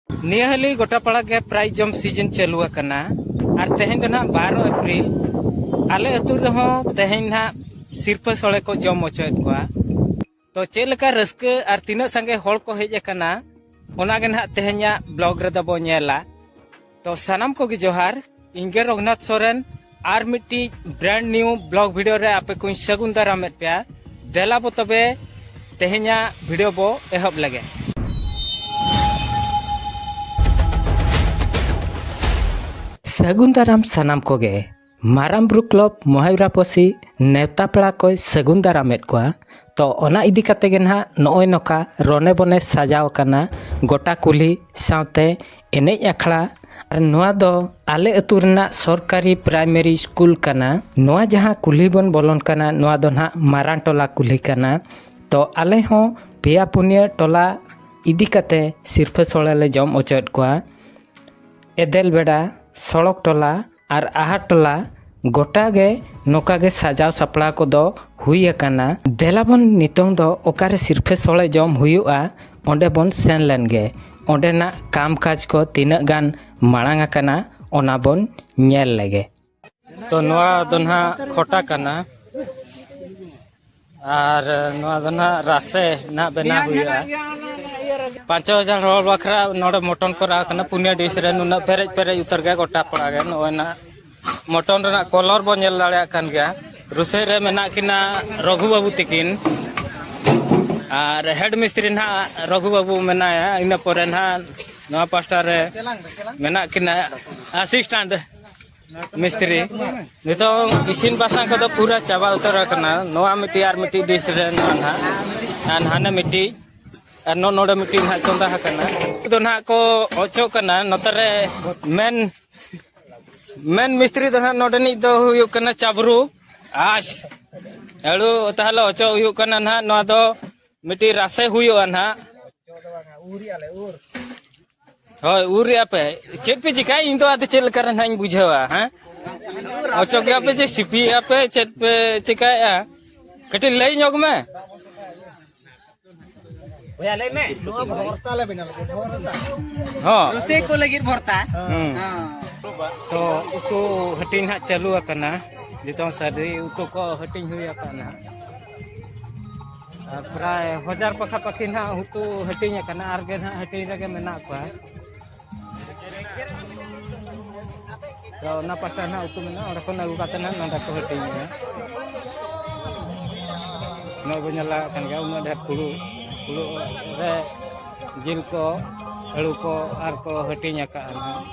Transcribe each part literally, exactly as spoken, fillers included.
ᱱᱤᱭᱟᱹ ᱦᱟᱹᱞᱤ ᱜᱚᱴᱟ ᱯᱟᱲᱟ ᱜᱮ ᱯᱨᱟᱭᱤᱡᱽ ᱡᱚᱢ ᱥᱤᱡᱤᱱ ᱪᱟᱹᱞᱩ ᱟᱠᱟᱱᱟ᱾ ᱟᱨ ᱛᱮᱦᱮᱧ ᱫᱚ ᱱᱟᱦᱟᱜ ᱵᱟᱨᱚ ᱮᱯᱨᱤᱞ᱾ ᱟᱞᱮ ᱟᱹᱛᱩ ᱨᱮᱦᱚᱸ ᱛᱮᱦᱮᱧ ᱱᱟᱦᱟᱜ ᱥᱤᱨᱯᱟᱹ ᱥᱚᱲᱮ ᱠᱚ ᱡᱚᱢ ᱦᱚᱪᱚᱭᱮᱫ ᱠᱚᱣᱟ᱾ ᱛᱚ ᱪᱮᱫ ᱞᱮᱠᱟ ᱨᱟᱹᱥᱠᱟᱹ ᱟᱨ ᱛᱤᱱᱟᱹᱜ ᱥᱟᱸᱜᱮ ᱦᱚᱲ ᱠᱚ ᱦᱮᱡ ᱟᱠᱟᱱᱟ, ᱚᱱᱟ ᱜᱮ ᱱᱟᱦᱟᱜ ᱛᱮᱦᱮᱧᱟᱜ ᱵᱞᱚᱜ ᱨᱮᱫᱚ ᱵᱚ ᱧᱮᱞᱟ᱾ ᱛᱚ ᱥᱟᱱᱟᱢ ᱠᱚᱜᱮ ᱡᱚᱦᱟᱨ᱾ ᱤᱧ ᱜᱮ ᱨᱚᱜᱷᱩᱱᱟᱛᱷ ᱥᱚᱨᱮᱱ ᱟᱨ ᱢᱤᱫᱴᱤᱡ ᱵᱨᱟᱱᱰ ᱱᱤᱭᱩ ᱵᱞᱚᱜ ᱵᱷᱤᱰᱤᱭᱳ ᱨᱮ ᱟᱯᱮ ᱠᱚᱧ ᱥᱟᱹᱜᱩᱱ ᱫᱟᱨᱟᱢᱮᱫ ᱯᱮᱭᱟ᱾ ᱫᱮᱞᱟ ᱵᱚ ᱛᱚᱵᱮ ᱛᱮᱦᱮᱧᱟᱜ ᱵᱷᱤᱰᱤᱭᱳ ᱵᱚ ᱮᱦᱚᱵ ᱞᱮᱜᱮ᱾ ᱥᱟᱹᱜᱩᱱ ᱫᱟᱨᱟᱢ ᱥᱟᱱᱟᱢ ᱠᱚᱜᱮ᱾ ᱢᱟᱨᱟᱝ ᱵᱩᱨᱩ ᱠᱞᱚᱵᱽ ᱢᱚᱦᱮᱣᱨᱟ ᱯᱚᱥᱤ ᱱᱮᱣᱛᱟ ᱯᱮᱲᱟ ᱠᱚᱭ ᱥᱟᱹᱜᱩᱱ ᱫᱟᱨᱟᱢᱮᱫ ᱠᱚᱣᱟ᱾ ᱛᱚ ᱚᱱᱟ ᱤᱫᱤ ᱠᱟᱛᱮ ᱜᱮ ᱱᱟᱦᱟᱜ ᱱᱚᱜᱼᱚᱭ ᱱᱚᱝᱠᱟ ᱨᱚᱱᱮ ᱵᱚᱱᱮ ᱥᱟᱡᱟᱣ ᱟᱠᱟᱱᱟ ᱜᱚᱴᱟ ᱠᱩᱞᱦᱤ ᱥᱟᱶᱛᱮ ᱮᱱᱮᱡ ᱟᱠᱷᱲᱟ᱾ ᱟᱨ ᱱᱚᱣᱟ ᱫᱚ ᱟᱞᱮ ᱟᱹᱛᱩ ᱨᱮᱱᱟᱜ ᱥᱚᱨᱠᱟᱨᱤ ᱯᱨᱟᱭᱢᱟᱨᱤ ᱥᱠᱩᱞ ᱠᱟᱱᱟ᱾ ᱱᱚᱣᱟ ᱡᱟᱦᱟᱸ ᱠᱩᱞᱦᱤ ᱵᱚᱱ ᱵᱚᱞᱚᱱ ᱠᱟᱱᱟ, ᱱᱚᱣᱟ ᱫᱚ ᱱᱟᱦᱟᱜ ᱢᱟᱨᱟᱝ ᱴᱚᱞᱟ ᱠᱩᱞᱦᱤ ᱠᱟᱱᱟ᱾ ᱛᱚ ᱟᱞᱮ ᱦᱚᱸ ᱯᱮᱭᱟ ᱯᱩᱱᱭᱟᱹ ᱴᱚᱞᱟ ᱤᱫᱤ ᱠᱟᱛᱮ ᱥᱤᱨᱯᱷᱟᱹ ᱥᱚᱲᱮ ᱞᱮ ᱡᱚᱢ ᱚᱪᱚᱭᱮᱫ ᱠᱚᱣᱟ᱾ ᱮᱫᱮᱞ ᱵᱮᱲᱟ, ᱥᱚᱲᱚᱠ ᱴᱚᱞᱟ ᱟᱨ ᱟᱦᱟᱨ ᱴᱚᱞᱟ ᱜᱚᱴᱟ ᱜᱮ ᱱᱚᱝᱠᱟ ᱜᱮ ᱥᱟᱡᱟᱣ ᱥᱟᱯᱲᱟᱣ ᱠᱚᱫᱚ ᱦᱩᱭ ᱟᱠᱟᱱᱟ᱾ ᱫᱮᱞᱟ ᱵᱚᱱ ᱱᱤᱛᱚᱝ ᱫᱚ ᱚᱠᱟᱨᱮ ᱥᱤᱨᱯᱷᱟᱹ ᱥᱚᱲᱮ ᱡᱚᱢ ᱦᱩᱭᱩᱜᱼᱟ, ᱚᱸᱰᱮ ᱵᱚᱱ ᱥᱮᱱ ᱞᱮᱱ ᱜᱮ᱾ ᱚᱸᱰᱮᱱᱟᱜ ᱠᱟᱢ ᱠᱟᱡᱽ ᱠᱚ ᱛᱤᱱᱟᱹᱜ ᱜᱟᱱ ᱢᱟᱲᱟᱝ ᱟᱠᱟᱱᱟ, ᱚᱱᱟ ᱵᱚᱱ ᱧᱮᱞ ᱞᱮᱜᱮ᱾ ᱛᱚ ᱱᱚᱣᱟ ᱫᱚ ᱱᱟᱦᱟᱜ ᱠᱷᱚᱴᱟ ᱠᱟᱱᱟ᱾ ᱟᱨ ᱱᱚᱣᱟ ᱫᱚ ᱱᱟᱦᱟᱜ ᱨᱟᱥᱮ ᱱᱟᱦᱟᱜ ᱵᱮᱱᱟᱣ ᱦᱩᱭᱩᱜᱼᱟ᱾ ᱯᱟᱸᱪ ᱦᱟᱡᱟᱨ ᱦᱚᱲ ᱵᱟᱠᱷᱨᱟ ᱱᱚᱰᱮ ᱢᱚᱴᱚᱱ ᱠᱚᱨᱟᱣ ᱠᱟᱱᱟ᱾ ᱯᱩᱱᱭᱟᱹ ᱰᱤᱥ ᱨᱮ ᱱᱩᱱᱟᱹᱜ ᱯᱮᱨᱮᱡ ᱯᱮᱨᱮᱡ ᱩᱛᱟᱹᱨ ᱜᱮ ᱜᱚᱴᱟ ᱯᱟᱲᱟ ᱜᱮ᱾ ᱱᱚᱜᱼᱚᱭ ᱱᱟᱦᱟᱜ ᱢᱚᱴᱚᱱ ᱨᱮᱱᱟᱜ ᱠᱚᱞᱚᱨ ᱵᱚᱱ ᱧᱮᱞ ᱫᱟᱲᱮᱭᱟᱜ ᱠᱟᱱ ᱜᱮᱭᱟ᱾ ᱨᱩᱥᱟᱹᱭ ᱨᱮ ᱢᱮᱱᱟᱜ ᱠᱤᱱᱟ ᱨᱚᱜᱷᱩ ᱵᱟᱹᱵᱩ ᱛᱤᱠᱤᱱ᱾ ᱟᱨ ᱦᱮᱰ ᱢᱤᱥᱛᱨᱤ ᱱᱟᱦᱟᱜ ᱨᱚᱜᱷᱩ ᱵᱟᱹᱵᱩ ᱢᱮᱱᱟᱭᱟ᱾ ᱤᱱᱟᱹ ᱯᱚᱨᱮ ᱱᱟᱦᱟᱜ ᱱᱚᱣᱟ ᱯᱟᱥᱴᱟ ᱨᱮ ᱢᱮᱱᱟᱜ ᱠᱤᱱᱟ ᱟᱥᱤᱥᱴᱮᱱᱴ ᱢᱤᱥᱛᱨᱤ᱾ ᱱᱤᱛᱚᱝ ᱤᱥᱤᱱ ᱵᱟᱥᱟᱝ ᱠᱚᱫᱚ ᱯᱩᱨᱟᱹ ᱪᱟᱵᱟ ᱩᱛᱟᱹᱨ ᱟᱠᱟᱱᱟ᱾ ᱱᱚᱣᱟ ᱢᱤᱫᱴᱤᱡ ᱟᱨ ᱢᱤᱫᱴᱤᱡ ᱰᱤᱥ ᱨᱮ ᱱᱚᱣᱟ ᱱᱟᱦᱟᱜ, ᱟᱨ ᱦᱟᱱᱮ ᱢᱤᱫᱴᱤᱡ, ᱟᱨ ᱱᱚ-, ᱱᱚᱰᱮ ᱢᱤᱫᱴᱤᱡ ᱱᱟᱦᱟᱜ ᱪᱚᱸᱫᱟ ᱟᱠᱟᱱᱟ᱾ ᱩᱱᱠᱩ ᱫᱚ ᱱᱟᱦᱟᱜ ᱠᱚ ᱚᱪᱚᱜ ᱠᱟᱱᱟ᱾ ᱱᱚᱛᱮ ᱨᱮ ᱢᱮᱱ, ᱢᱮᱱ ᱢᱤᱥᱛᱨᱤ ᱫᱚ ᱱᱟᱦᱟᱜ ᱱᱚᱰᱮᱱᱤᱡ ᱫᱚ ᱦᱩᱭᱩᱜ ᱠᱟᱱᱟ ᱪᱟᱵᱨᱩ᱾ ᱟᱥ, ᱟᱹᱲᱩ ᱛᱟᱦᱞᱮ ᱚᱪᱚᱜ ᱦᱩᱭᱩᱜ ᱠᱟᱱᱟ ᱱᱟᱦᱟᱜ᱾ ᱱᱚᱣᱟ ᱫᱚ ᱢᱤᱫᱴᱤᱡ ᱨᱟᱥᱮ ᱦᱩᱭᱩᱜᱼᱟ ᱱᱟᱦᱟᱜ᱾ ᱦᱳᱭ, ᱩᱨ ᱨᱮᱭᱟᱜ ᱯᱮ᱾ ᱪᱮᱫ ᱯᱮ ᱪᱤᱠᱟᱹᱭᱟ? ᱤᱧ ᱫᱚ ᱟᱫᱚ ᱪᱮᱫ ᱞᱮᱠᱟ ᱨᱮ ᱱᱟᱦᱟᱜ ᱤᱧ ᱵᱩᱡᱷᱟᱹᱣᱟ, ᱦᱮᱸ? ᱚᱪᱚᱜᱮᱜᱼᱟ ᱯᱮ ᱪᱮ ᱥᱤᱯᱤᱭᱮᱜᱼᱟ ᱯᱮ? ᱪᱮᱫ ᱯᱮ ᱪᱤᱠᱟᱹᱭᱮᱜᱼᱟ? ᱠᱟᱹᱴᱤᱡ ᱞᱟᱹᱭ ᱧᱚᱜ ᱢᱮ᱾ ᱵᱚᱭᱦᱟ, ᱞᱟᱹᱭ ᱢᱮ᱾ ᱱᱚᱣᱟ ᱵᱷᱚᱨᱛᱟ ᱞᱮ ᱵᱮᱱᱟᱣ ᱞᱟᱹᱜᱤᱫ, ᱵᱷᱚᱨᱛᱟ᱾ ᱦᱚᱸ᱾ ᱨᱩᱥᱤ ᱠᱚ ᱞᱟᱹᱜᱤᱫ ᱵᱷᱚᱨᱛᱟ᱾ ᱦᱩᱸ᱾ ᱦᱚᱸ᱾ ᱛᱚ, ᱩᱛᱩ ᱦᱟᱹᱴᱤᱧ ᱦᱟᱸᱜ ᱪᱟᱹᱞᱩ ᱟᱠᱟᱱᱟ᱾ ᱱᱤᱛᱚᱝ ᱥᱟᱹᱨᱤ ᱩᱛᱩ ᱠᱚ ᱦᱟᱹᱴᱤᱧ ᱦᱩᱭ ᱟᱠᱟᱱᱟ᱾ ᱟᱨ ᱯᱨᱟᱭ ᱦᱟᱡᱟᱨ ᱯᱟᱠᱷᱟ ᱯᱟᱹᱠᱷᱤ ᱱᱟᱦᱟᱜ ᱩᱛᱩ ᱦᱟᱹᱴᱤᱧ ᱟᱠᱟᱱᱟ, ᱟᱨ ᱜᱮ ᱱᱟᱦᱟᱜ ᱦᱟᱹᱴᱤᱧ ᱨᱮᱜᱮ ᱢᱮᱱᱟᱜ ᱠᱚᱣᱟ᱾ ᱛᱚ, ᱚᱱᱟ ᱯᱟᱥᱴᱟ ᱨᱮᱱᱟᱜ ᱩᱛᱩ ᱢᱮᱱᱟᱜᱼᱟ, ᱚᱸᱰᱮ ᱠᱷᱚᱱ ᱟᱹᱜᱩ ᱠᱟᱛᱮ ᱱᱟᱜ ᱱᱚᱸᱰᱮ ᱠᱚ ᱦᱟᱹᱴᱤᱧᱮᱜᱼᱟ᱾ ᱱᱚᱜᱼᱚᱭ ᱵᱚᱱ ᱧᱮᱞ ᱫᱟᱲᱮᱭᱟᱜ ᱠᱟᱱ ᱜᱮᱭᱟ, ᱩᱱᱟᱹᱜ ᱰᱷᱮᱨ ᱯᱷᱩᱲᱩᱜ, ᱯᱷᱩᱲᱩᱜ ᱨᱮ ᱡᱤᱞ ᱠᱚ, ᱟᱹᱞᱩ ᱠᱚ ᱟᱨ ᱠᱚ ᱦᱟᱹᱴᱤᱧ ᱟᱠᱟᱫᱼᱟ ᱱᱟᱜ᱾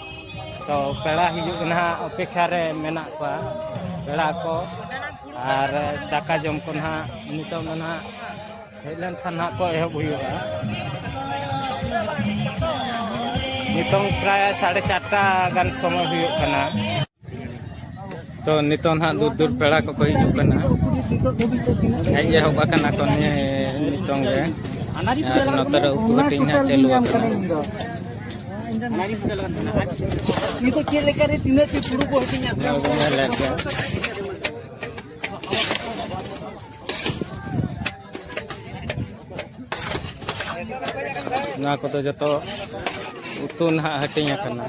ᱛᱚ, ᱯᱮᱲᱟ ᱦᱤᱡᱩᱜ ᱱᱟᱦᱟᱜ ᱚᱯᱮᱠᱷᱟ ᱨᱮ ᱢᱮᱱᱟᱜ ᱠᱚᱣᱟ, ᱯᱮᱲᱟ ᱠᱚ ᱟᱨ ᱫᱟᱠᱟ ᱡᱚᱢ ᱠᱚ ᱱᱟᱦᱟᱜ ᱱᱤᱛᱚᱝ ᱫᱚ ᱱᱟᱦᱟᱜ ᱦᱮᱡ ᱞᱮᱱᱠᱷᱟᱱ ᱱᱟᱦᱟᱜ ᱠᱚ ᱮᱦᱚᱵ ᱦᱩᱭᱩᱜᱼᱟ᱾ ᱱᱤᱛᱚᱝ ᱯᱨᱟᱭ ᱥᱟᱲᱮ ᱪᱟᱨᱴᱟ ᱜᱟᱱ ᱥᱚᱢᱚᱭ ᱦᱩᱭᱩᱜ ᱠᱟᱱᱟ᱾ ᱛᱚ, ᱱᱤᱛᱚᱝ ᱱᱟᱦᱟᱜ ᱫᱩᱨ ᱫᱩᱨ ᱯᱮᱲᱟ ᱠᱚᱠᱚ ᱦᱤᱡᱩᱜ ᱠᱟᱱᱟ᱾ ᱦᱮᱡ ᱮᱦᱚᱵ ᱟᱠᱟᱱᱟ ᱠᱚ ᱱᱤᱭᱟᱹ ᱱᱤᱛᱚᱝ ᱜᱮ᱾ ᱟᱨ ᱱᱚᱛᱮ ᱨᱮ ᱩᱛᱩ ᱦᱟᱹᱴᱤᱧ ᱱᱟᱦᱟᱜ ᱪᱟᱹᱞᱩ ᱟᱠᱟᱱᱟ᱾ ᱱᱤᱛᱚᱜ ᱪᱮᱫ ᱞᱮᱠᱟ ᱨᱮ ᱛᱤᱱᱟᱹᱜ ᱴᱤ ᱯᱷᱩᱲᱩᱜ ᱠᱚ ᱦᱟᱹᱴᱤᱧ ᱟᱠᱟᱫ ᱱᱚᱣᱟ ᱵᱚᱱ ᱧᱮᱞᱮᱫ ᱜᱮᱭᱟ᱾ ᱱᱚᱣᱟ ᱠᱚᱫᱚ ᱡᱚᱛᱚ ᱩᱛᱩ ᱱᱟᱦᱟᱜ ᱦᱟᱹᱴᱤᱧ ᱟᱠᱟᱱᱟ᱾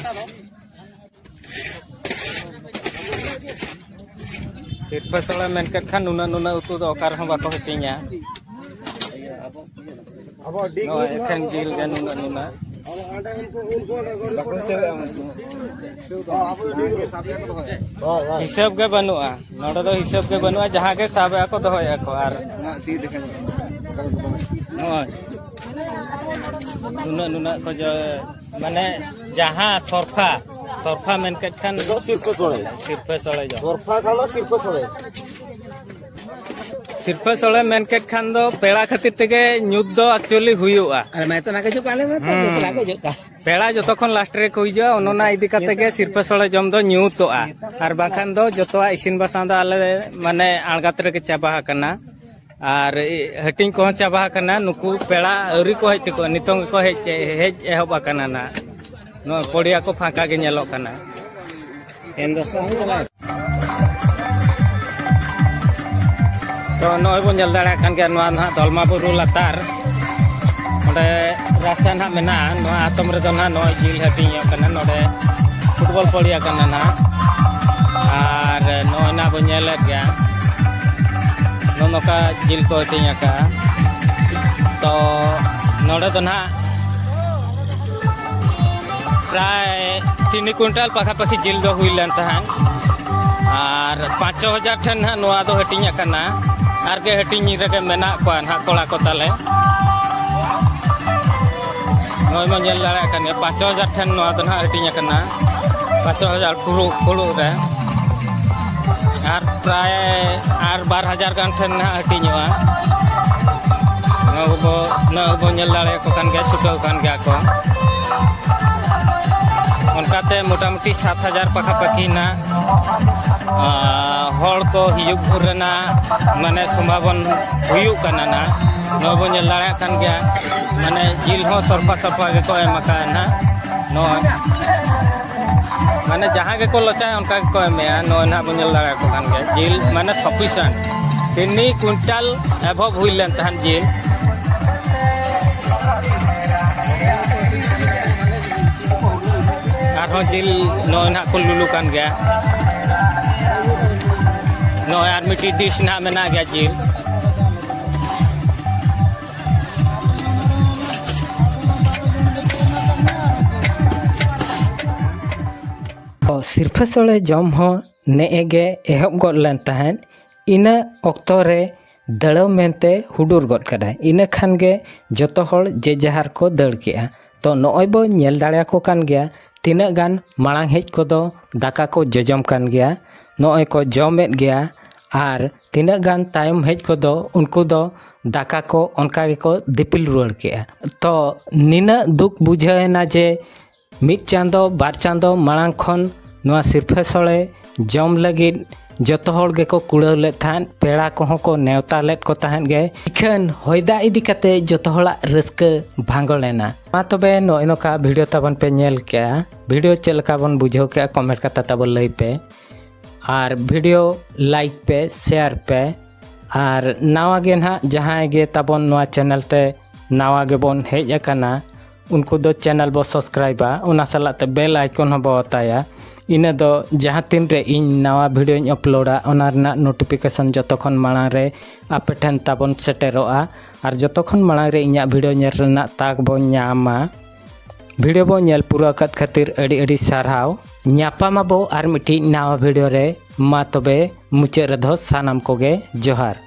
ᱥᱤᱨᱯᱟᱹ ᱥᱚᱲᱮ ᱢᱮᱱ ᱠᱮᱫ ᱠᱷᱟᱱ ᱱᱩᱱᱟᱹᱜ ᱱᱩᱱᱟᱹᱜ ᱩᱛᱩ ᱫᱚ ᱚᱠᱟ ᱨᱮᱦᱚᱸ ᱵᱟᱠᱚ ᱦᱟᱹᱴᱤᱧᱟ᱾ ᱱᱚᱜᱼᱚᱭ ᱮᱠᱷᱮᱱ ᱡᱤᱞ ᱜᱮ ᱱᱩᱱᱟᱹᱜ ᱱᱩᱱᱟᱹᱜ᱾ ᱦᱤᱥᱟᱹᱵ ᱜᱮ ᱵᱟᱹᱱᱩᱜᱼᱟ, ᱱᱚᱰᱮ ᱫᱚ ᱦᱤᱥᱟᱹᱵ ᱜᱮ ᱵᱟᱹᱱᱩᱜᱼᱟ, ᱡᱟᱦᱟᱸ ᱜᱮ ᱥᱟᱵᱮᱜᱼᱟ ᱠᱚ ᱫᱚᱦᱚᱭᱮᱫᱼᱟ ᱠᱚ᱾ ᱟᱨ ᱱᱚᱜᱼᱚᱭ ᱱᱩᱱᱟᱹᱜ ᱱᱩᱱᱟᱹᱜ ᱠᱚ ᱡᱚ-, ᱢᱟᱱᱮ ᱡᱟᱦᱟᱸ ᱥᱚᱨᱯᱷᱟ, ᱥᱚᱨᱯᱷᱟ ᱢᱮᱱ ᱠᱮᱫ ᱠᱷᱟᱱ ᱫᱚ ᱥᱤᱨᱯᱟᱹ ᱥᱚᱲᱮ᱾ ᱥᱤᱨᱯᱟᱹ ᱥᱚᱲᱮ ᱡᱚᱢ᱾ ᱥᱚᱨᱯᱷᱟ ᱠᱷᱟᱱ ᱫᱚ ᱥᱤᱨᱯᱟᱹ ᱥᱚᱲᱮ᱾ ᱥᱤᱨᱯᱟᱹ ᱥᱚᱲᱮ ᱢᱮᱱ ᱠᱮᱫ ᱠᱷᱟᱱ ᱫᱚ ᱯᱮᱲᱟ ᱠᱷᱟᱹᱛᱤᱨ ᱛᱮᱜᱮ ᱧᱩᱛ ᱫᱚ actually ᱦᱩᱭᱩᱜᱼᱟ᱾ ᱟᱨ ᱢᱟ ᱛᱚ ᱱᱟ ᱠᱚ ᱦᱤᱡᱩᱜ ᱠᱟᱱ, ᱟᱞᱮ ᱢᱟ ᱛᱚ ᱦᱩᱸ᱾ ᱡᱚᱛᱚ ᱱᱟ ᱠᱚ ᱦᱤᱡᱩᱜ ᱠᱟᱱ᱾ ᱯᱮᱲᱟ ᱡᱚᱛᱚ ᱠᱷᱚᱱ ᱞᱟᱥᱴ ᱨᱮᱠᱚ ᱦᱤᱡᱩᱜᱼᱟ, ᱚᱱ ᱚᱱᱟ ᱤᱫᱤ ᱠᱟᱛᱮ ᱜᱮ ᱥᱤᱨᱯᱟᱹ ᱥᱚᱲᱮ ᱡᱚᱢ ᱫᱚ ᱧᱩᱛᱚᱜᱼᱟ᱾ ᱟᱨ ᱵᱟᱝᱠᱷᱟᱱ ᱫᱚ ᱡᱚᱛᱚᱣᱟᱜ ᱤᱥᱤᱱ ᱵᱟᱥᱟᱝ ᱫᱚ ᱟᱞᱮ ᱢᱟᱱᱮ ᱟᱬᱜᱟᱛ ᱨᱮᱜᱮ ᱪᱟᱵᱟ ᱟᱠᱟᱱᱟ᱾ ᱟᱨ ᱦᱟᱹᱴᱤᱧ ᱠᱚᱦᱚᱸ ᱪᱟᱵᱟ ᱟᱠᱟᱱᱟ᱾ ᱱᱩᱠᱩ ᱯᱮᱲᱟ ᱟᱹᱣᱨᱤ ᱠᱚ ᱦᱮᱡ ᱴᱷᱤᱠᱚᱜᱼᱟ, ᱱᱤᱛᱚᱝ ᱜᱮᱠᱚ ᱦᱮᱡ, ᱦᱮᱡ ᱮᱦᱚᱵ ᱟᱠᱟᱱᱟ ᱱᱟᱜ᱾ ᱱᱚᱣᱟ ᱯᱚᱲᱤᱭᱟ ᱠᱚ ᱯᱷᱟᱸᱠᱟ ᱜᱮ ᱧᱮᱞᱚᱜ ᱠᱟᱱᱟ᱾ ᱛᱮᱦᱮᱧ ᱫᱚ ᱥᱟᱦᱩ ᱠᱟᱱᱟ᱾ ᱛᱚ, ᱱᱚᱜᱼᱚᱭ ᱵᱚᱱ ᱧᱮᱞ ᱫᱟᱲᱮᱭᱟᱜ ᱠᱟᱱ ᱜᱮᱭᱟ, ᱱᱚᱣᱟ ᱱᱟᱦᱟᱜ ᱫᱚᱞᱢᱟ ᱵᱩᱨᱩ ᱞᱟᱛᱟᱨ᱾ ᱚᱸᱰᱮ ᱨᱟᱥᱛᱟ ᱱᱟᱦᱟᱜ ᱢᱮᱱᱟᱜᱼᱟ᱾ ᱱᱚᱣᱟ ᱟᱛᱚᱢ ᱨᱮᱫᱚ ᱱᱟᱦᱟᱜ ᱱᱚᱜᱼᱚᱭ ᱡᱤᱞ ᱦᱟᱹᱴᱤᱧᱚᱜ ᱠᱟᱱᱟ, ᱱᱚᱰᱮ ᱯᱷᱩᱴᱵᱚᱞ ᱯᱚᱲᱤᱭᱟ ᱠᱟᱱᱟ ᱱᱟᱦᱟᱜ᱾ ᱟᱨ ᱱᱚᱜᱼᱚᱭ ᱱᱟᱦᱟᱜ ᱵᱚᱱ ᱧᱮᱞᱮᱫ ᱜᱮᱭᱟ, ᱱᱚᱜᱼᱚ ᱱᱚᱝᱠᱟ ᱡᱤᱞ ᱠᱚ ᱦᱟᱹᱴᱤᱧ ᱟᱠᱟᱫᱼᱟ᱾ ᱛᱚ ᱱᱚᱰᱮ ᱫᱚ ᱱᱟᱦᱟᱜ ᱯᱨᱟᱭ ᱛᱤᱱ ᱠᱩᱭᱱᱴᱟᱞ ᱯᱟᱠᱷᱟᱯᱟᱠᱷᱤ ᱡᱤᱞ ᱫᱚ ᱦᱩᱭ ᱞᱮᱱ ᱛᱟᱦᱮᱸᱫ᱾ ᱟᱨ ᱯᱟᱸᱪ ᱪᱷᱚ ᱦᱟᱡᱟᱨ ᱴᱷᱮᱱ ᱱᱟᱦᱟᱜ ᱱᱚᱣᱟ ᱫᱚ ᱦᱟᱹᱴᱤᱧ ᱟᱠᱟᱱᱟ᱾ ᱟᱨ ᱜᱮ ᱦᱟᱹᱴᱤᱧ ᱨᱮᱜᱮ ᱢᱮᱱᱟᱜ ᱠᱚᱣᱟ ᱱᱟᱦᱟᱜ ᱠᱚᱲᱟ ᱠᱚ ᱛᱟᱞᱮ᱾ ᱱᱚᱜᱼᱚᱭ ᱵᱚᱱ ᱧᱮᱞ ᱫᱟᱲᱮᱭᱟᱜ ᱠᱟᱱ ᱜᱮᱭᱟ, ᱯᱟᱸᱪ ᱪᱷᱚ ᱦᱟᱡᱟᱨ ᱴᱷᱮᱱ ᱱᱚᱣᱟ ᱫᱚ ᱱᱟᱦᱟᱜ ᱦᱟᱹᱴᱤᱧ ᱟᱠᱟᱱᱟ, ᱯᱟᱸᱪ ᱪᱷᱚ ᱦᱟᱡᱟᱨ ᱯᱷᱩᱲᱩᱜ, ᱯᱷᱩᱲᱩᱜ ᱨᱮ᱾ ᱟᱨ ᱯᱨᱟᱭ ᱟᱨ ᱵᱟᱨ ᱦᱟᱡᱟᱨ ᱜᱟᱱ ᱴᱷᱮᱱ ᱱᱟᱦᱟᱜ ᱦᱟᱹᱴᱤᱧᱚᱜᱼᱟ᱾ ᱱᱚᱣᱟ ᱠᱚᱵᱚ, ᱱᱚᱣᱟ ᱠᱚᱵᱚ ᱧᱮᱞ ᱫᱟᱲᱮᱭᱟᱠᱚ ᱠᱟᱱ ᱜᱮᱭᱟ, ᱪᱷᱩᱴᱟᱹᱣ ᱠᱟᱱ ᱜᱮᱭᱟ ᱠᱚ᱾ ᱚᱱᱠᱟᱛᱮ ᱢᱚᱴᱟᱢᱩᱴᱤ ᱥᱟᱛ ᱦᱟᱡᱟᱨ ᱯᱟᱠᱷᱟᱯᱟᱠᱷᱤ ᱱᱟᱜ, ᱟᱸ, ᱦᱚᱲ ᱠᱚ ᱦᱤᱡᱩᱜ ᱨᱮᱱᱟᱜ ᱢᱟᱱᱮ ᱥᱚᱢᱵᱷᱟᱵᱚᱱ ᱦᱩᱭᱩᱜ ᱠᱟᱱᱟ ᱱᱟᱜ᱾ ᱱᱚᱣᱟ ᱵᱚᱱ ᱧᱮᱞ ᱫᱟᱲᱮᱭᱟᱜ ᱠᱟᱱ ᱜᱮᱭᱟ, ᱢᱟᱱᱮ ᱡᱤᱞ ᱦᱚᱸ ᱥᱚᱨᱯᱷᱟ ᱥᱚᱨᱯᱷᱟ ᱜᱮᱠᱚ ᱮᱢ ᱟᱠᱟᱫᱼᱟ ᱱᱟᱜ᱾ ᱱᱚᱜᱼᱚᱭ ᱢᱟᱱᱮ ᱡᱟᱦᱟᱸ ᱜᱮᱠᱚ ᱞᱚᱪᱟᱭᱟ ᱚᱱᱠᱟ ᱜᱮᱠᱚ ᱮᱢᱮᱜᱼᱟ᱾ ᱱᱚᱜᱼᱚᱭ ᱱᱟᱜ ᱵᱚᱱ ᱧᱮᱞ ᱫᱟᱲᱮᱭᱟᱠᱚ ᱠᱟᱱ ᱜᱮᱭᱟ, ᱡᱤᱞ ᱢᱟᱱᱮ ᱥᱟᱯᱷᱤᱥᱤᱭᱮᱱᱴ ᱛᱤᱱ ᱠᱩᱭᱱᱴᱟᱞ ᱮᱵᱷᱚᱵ ᱦᱩᱭ ᱞᱮᱱ ᱛᱟᱦᱮᱸᱫ ᱡᱤᱞ᱾ ᱟᱨᱦᱚᱸ ᱡᱤᱞ ᱱᱚᱜᱼᱚᱭ ᱱᱟᱦᱟᱜ ᱠᱚ ᱞᱩᱞᱩ ᱠᱟᱱ ᱜᱮᱭᱟ᱾ ᱱᱚᱜᱼᱚᱭ ᱟᱨ ᱢᱤᱫᱴᱤᱡ ᱰᱤᱥ ᱱᱟᱦᱟᱜ ᱢᱮᱱᱟᱜ ᱜᱮᱭᱟ ᱡᱤᱞ᱾ ᱛᱚ, ᱥᱤᱨᱯᱷᱟᱹ ᱥᱳᱲᱮ ᱡᱚᱢ ᱦᱚᱸ ᱱᱮᱜᱼᱮ ᱜᱮ ᱮᱦᱚᱵ ᱜᱚᱫ ᱞᱮᱱ ᱛᱟᱦᱮᱸᱫ᱾ ᱤᱱᱟᱹ ᱚᱠᱛᱚ ᱨᱮ ᱫᱟᱹᱲᱟᱹᱣ ᱢᱮᱱᱛᱮ ᱦᱩᱰᱩᱨ ᱜᱚᱫ ᱠᱟᱫᱟᱭ᱾ ᱤᱱᱟᱹ ᱠᱷᱟᱱ ᱜᱮ ᱡᱚᱛᱚ ᱦᱚᱲ ᱡᱮ ᱡᱟᱦᱟᱨ ᱠᱚ ᱫᱟᱹᱲ ᱠᱮᱜᱼᱟ᱾ ᱛᱚ, ᱱᱚᱜᱼᱚᱭ ᱵᱚ ᱧᱮᱞ ᱫᱟᱲᱮᱭᱟᱠᱚ ᱠᱟᱱ ᱜᱮᱭᱟ, ᱛᱤᱱᱟᱹᱜ ᱜᱟᱱ ᱢᱟᱲᱟᱝ ᱦᱮᱡ ᱠᱚᱫᱚ ᱫᱟᱠᱟ ᱠᱚ ᱡᱚᱡᱚᱢ ᱠᱟᱱ ᱜᱮᱭᱟ, ᱱᱚᱜᱼᱚᱭ ᱠᱚ ᱡᱚᱢᱮᱫ ᱜᱮᱭᱟ᱾ ᱟᱨ ᱛᱤᱱᱟᱹᱜ ᱜᱟᱱ ᱛᱟᱭᱚᱢ ᱦᱮᱡ ᱠᱚᱫᱚ ᱩᱱᱠᱩ ᱫᱚ ᱫᱟᱠᱟ ᱠᱚ ᱚᱱᱠᱟ ᱜᱮᱠᱚ ᱫᱤᱯᱤᱞ ᱨᱩᱣᱟᱹᱲ ᱠᱮᱜᱼᱟ᱾ ᱛᱚ, ᱱᱤᱱᱟᱹᱜ ᱫᱩᱠ ᱵᱩᱡᱷᱟᱹᱣ ᱮᱱᱟ ᱡᱮ ᱢᱤᱫ ᱪᱟᱸᱫᱚ, ᱵᱟᱨ ᱪᱟᱸᱫᱚ ᱢᱟᱲᱟᱝ ᱠᱷᱚᱱ ᱱᱚᱣᱟ ᱥᱤᱨᱯᱷᱟᱹ ᱥᱳᱲᱮ ᱡᱚᱢ ᱞᱟᱹᱜᱤᱫ ᱡᱚᱛᱚ ᱦᱚᱲ ᱜᱮᱠᱚ ᱠᱩᱲᱟᱹᱣ ᱞᱮᱫ ᱛᱟᱦᱮᱸᱫ, ᱯᱮᱲᱟ ᱠᱚᱦᱚᱸ ᱠᱚ ᱱᱮᱣᱛᱟ ᱞᱮᱫ ᱠᱚ ᱛᱟᱦᱮᱸᱫ ᱜᱮ᱾ ᱤᱠᱷᱟᱹᱱ ᱦᱚᱭ ᱫᱟᱜ ᱤᱫᱤ ᱠᱟᱛᱮ ᱡᱚᱛᱚ ᱦᱚᱲᱟᱜ ᱨᱟᱹᱥᱠᱟᱹ ᱵᱷᱟᱸᱜᱚᱲ ᱮᱱᱟ᱾ ᱢᱟ ᱛᱚᱵᱮ ᱱᱚᱜᱼᱚᱭ ᱱᱚᱝᱠᱟ ᱵᱷᱤᱰᱤᱭᱳ ᱛᱟᱵᱚᱱ ᱯᱮ ᱧᱮᱞ ᱠᱮᱜᱼᱟ᱾ ᱵᱷᱤᱰᱤᱭᱳ ᱪᱮᱫ ᱞᱮᱠᱟ ᱵᱚᱱ ᱵᱩᱡᱷᱟᱹᱣ ᱠᱮᱜᱼᱟ, ᱠᱚᱢᱮᱱᱴ ᱠᱟᱛᱮ ᱛᱟᱵᱚᱱ ᱞᱟᱹᱭ ᱯᱮ᱾ ᱟᱨ ᱵᱷᱤᱰᱤᱭᱳ ᱞᱟᱭᱤᱠ ᱯᱮ, ᱥᱮᱭᱟᱨ ᱯᱮ᱾ ᱟᱨ ᱱᱟᱣᱟ ᱜᱮ ᱱᱟᱦᱟᱜ ᱡᱟᱦᱟᱸᱭ ᱜᱮ ᱛᱟᱵᱚᱱ ᱱᱚᱣᱟ ᱪᱮᱱᱮᱞ ᱛᱮ ᱱᱟᱣᱟ ᱜᱮᱵᱚᱱ ᱦᱮᱡ ᱟᱠᱟᱱᱟ, ᱩᱱᱠᱩ ᱫᱚ channel ᱵᱚ subscribeᱟ, ᱚᱱᱟ ᱥᱟᱞᱟᱜ ᱛᱮ bell icon ᱦᱚᱸ ᱵᱚ ᱚᱛᱟᱭᱟ᱾ ᱤᱱᱟᱹ ᱫᱚ ᱡᱟᱦᱟᱸ ᱛᱤᱱ ᱨᱮ ᱤᱧ ᱱᱟᱣᱟ videoᱧ uploadᱟ, ᱚᱱᱟ ᱨᱮᱱᱟᱜ notification ᱡᱚᱛᱚ ᱠᱷᱚᱱ ᱢᱟᱲᱟᱝ ᱨᱮ ᱟᱯᱮ ᱴᱷᱮᱱ ᱛᱟᱵᱚᱱ ᱥᱮᱴᱮᱨᱚᱜᱼᱟ᱾ ᱟᱨ ᱡᱚᱛᱚ ᱠᱷᱚᱱ ᱢᱟᱲᱟᱝ ᱨᱮ ᱤᱧᱟᱹᱜ video ᱧᱮᱞ ᱨᱮᱱᱟᱜ ᱛᱟᱠ ᱵᱚᱱ ᱧᱟᱢᱟ᱾ Video ᱵᱚᱱ ᱧᱮᱞ ᱯᱩᱨᱟᱹᱣ ᱟᱠᱟᱫ ᱠᱷᱟᱹᱛᱤᱨ ᱟᱹᱰᱤ ᱟᱹᱰᱤ ᱥᱟᱨᱦᱟᱣ᱾ ᱧᱟᱯᱟᱢ ᱟᱵᱚ ᱟᱨ ᱢᱤᱫᱴᱤᱡ ᱱᱟᱣᱟ video ᱨᱮ᱾ ᱢᱟ ᱛᱚᱵᱮ ᱢᱩᱪᱟᱹᱫ ᱨᱮᱫᱚ ᱥᱟᱱᱟᱢ ᱠᱚᱜᱮ ᱡᱚᱦᱟᱨ᱾